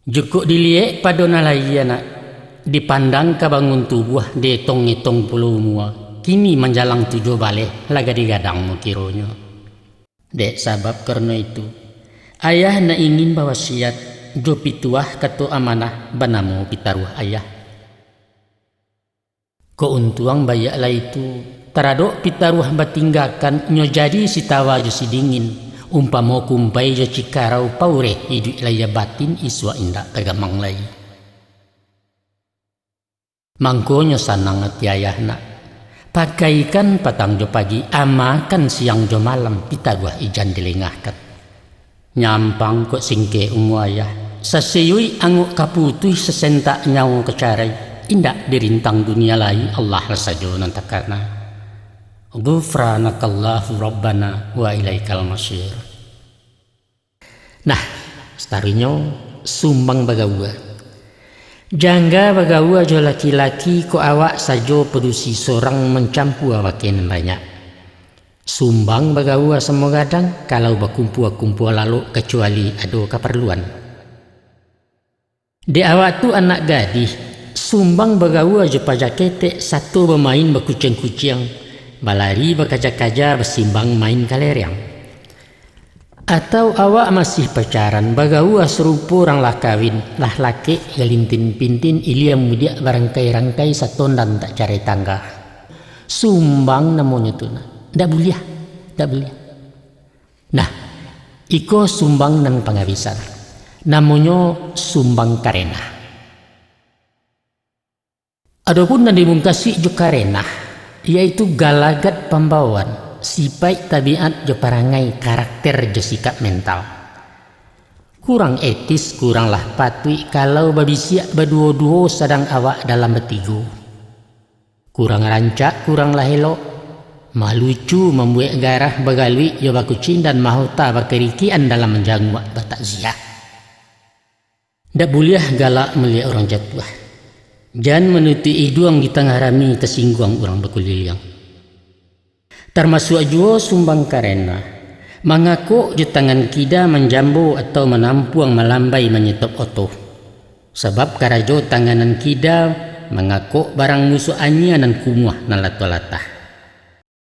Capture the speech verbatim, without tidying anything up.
Jukuk diliek pado nan lahia nak, dipandang ka bangun tubuah, dietong-etong pulo umua, kini manjalang tujuah baleh, lah gadih gadang kironyo. Dek sabab karano itu, ayah nak ingin bawasiat jo pituah kato amanah banamo pitaruah ayah. Kok untuang baiak lai tu, taradok pitaruah batinggakan nyo jadi sitawa jo sidingin, umpamo kumpai jo cikarau paureh iduik lahia batin isuak indak tagamang lai. Mangkonyo sanang ati ayah nak, pakaikan patang jo pagi, amakan siang jo malam pitaruah ijan dilengahkan. Nyampang kok singkek umua ayah, sasiyuik angok ka putuih, sasentak nyawo ka carai, indak dirintang dunia lai, Allah lah sajo nan takana. Ghufranakallahumma rabbana wa ilaikal masir. Nah, sataruihnyo sumbang bagaua. Jangga bagaua jo laki-laki, kok awak sajo padusi sorang mancampua bakeh nan banyak. Sumbang bagaua samo gadang, kalau bakumpua-kumpua lalok, kacuali ado kaparluan. Dek awak tu anak gadih, sumbang bagaua jo paja ketek, sato bamain bakuciang-kuciang, balari bakaja-kaja, basimbang main kalereang. Atau awak masih pacaran, bagaua sarupo urang lah kawin, lah lakek galintin-pintin, ilia mudiak barangkai-rangkai, satondan tak carai tangga. Sumbang namonyo tu nak. Ndak buliah, ndak buliah. Nah, iko sumbang nan pangabisan. Namonyo sumbang karenah. Adopun nan dimungkasi jo karenah, yaitu galagat pambawaan, sipaik tabiat jo parangai, karakter jo sikap mental. Kurang etis, kurang lah patuik kalau babisiak baduo-duo sadang awak dalam batigo. Kurang rancak, kurang lah elok, malucu, mambuek garah, bagaluik jo bakucindan, mahota bakarikian dalam manjanguak batakziah. Ndak buliah galak maliek urang jatuah. Jan manutuik iduang di tangah rami, tasingguang urang bakuliliang. Tarmasuak juo sumbang karenah, mangakok jo tangan kida manjambo atau manampuang malambai manyetop oto. Sabab karajo tangan nan kida mangakok barang musuak anyia nan kumuah nan latuah latah.